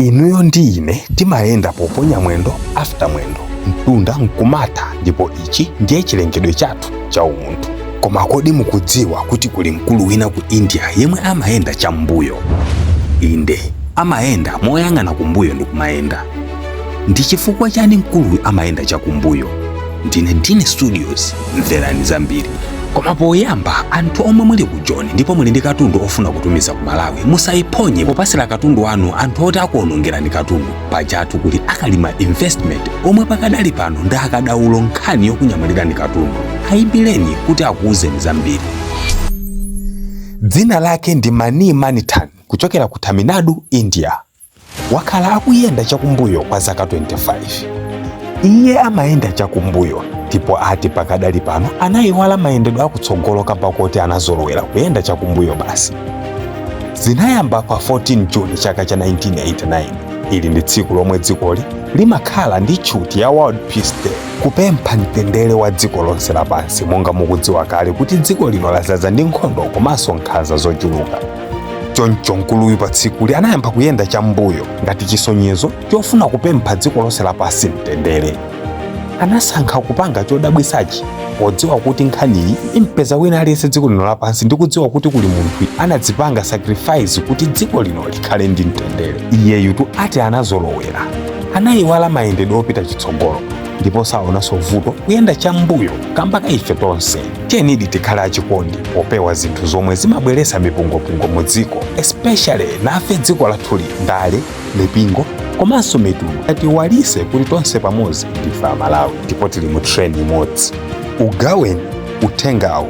Inuyo ndi ine timayenda poponya mwendo after mwendo, mtunda nkumatha, ndipo ichi ndiye chilengedwe chathu cha umunthu. Koma kodi mukudziwa kuti kuli mkulu wina ku India yemwe amayenda cham'mbuyo? Inde, amayenda moyang'ana kumbuyo ndi kumayenda. Ndi chifukwa chani mkuluyu amayenda chakumbuyo? Ndine Dini Studios, mverani zambiri. Koma poyamba, anthu omwe muli ku Joni ndipo muli ndi katundu ofuna kutumiza ku Malawi, musayiphonye popasira katundu wanu anthu oti akuonongerani katundu. Pajatu kuli Akalima Investment omwe pakadali pano ndi akadaulo nkhani yokunyamulirani katundu. Ayimbireni kuti akuwuzeni zambiri. Dzina lake ndi Mani Manitan kuchokera ku Tamil Nadu, India. Wakhala akuyenda chakumbuyo kwa zaka 25. Iye amayenda chakumbuyo ndipo ati pakadali pano anayiwala mayendedwe akutsogolo kamba koti anazolowera kuyenda chakumbuyo basi. Zinayamba pa 14 June chaka cha 1989. Ili ndi tsiku lomwe dzikoli limakhala ndi tchuti ya World Peace Day, kupempha mtendere wa dziko lonse lapansi, monga mukudziwa kale kuti dziko lino lazaza ndi nkhondo komanso nkhanza zochuluka. Choncho mkuluyu pa tsikuli anayamba kuyenda cham'mbuyo ngati chisonyezo chofuna kupempha dziko lonse lapansi mtendere. Anasankha kupanga chodabwisachi podziwa kuti nkhaniyi impeza wina aliyense dziko lino lapansi ndi kudziwa kuti kuli munthu anadzipanga sacrifice kuti dziko lino likhale ndi mtendere. Iyeyutu ati anazolowera, anayiwala mayendedwe opita chitsogolo ndipo saonanso vuto kuyenda cham'mbuyo kamba ka ife tonse. Tiyenidi tikhale achikondi popewa zinthu zomwe zimabweretsa mipungopungo mu dziko, especially nafe dziko lathuli, ndale, mipingo komanso mitundu atiwalise kuti tonse pamodzi ndife Amalawi ndipo tili mu train imodzi. Ugaweni uthengawu.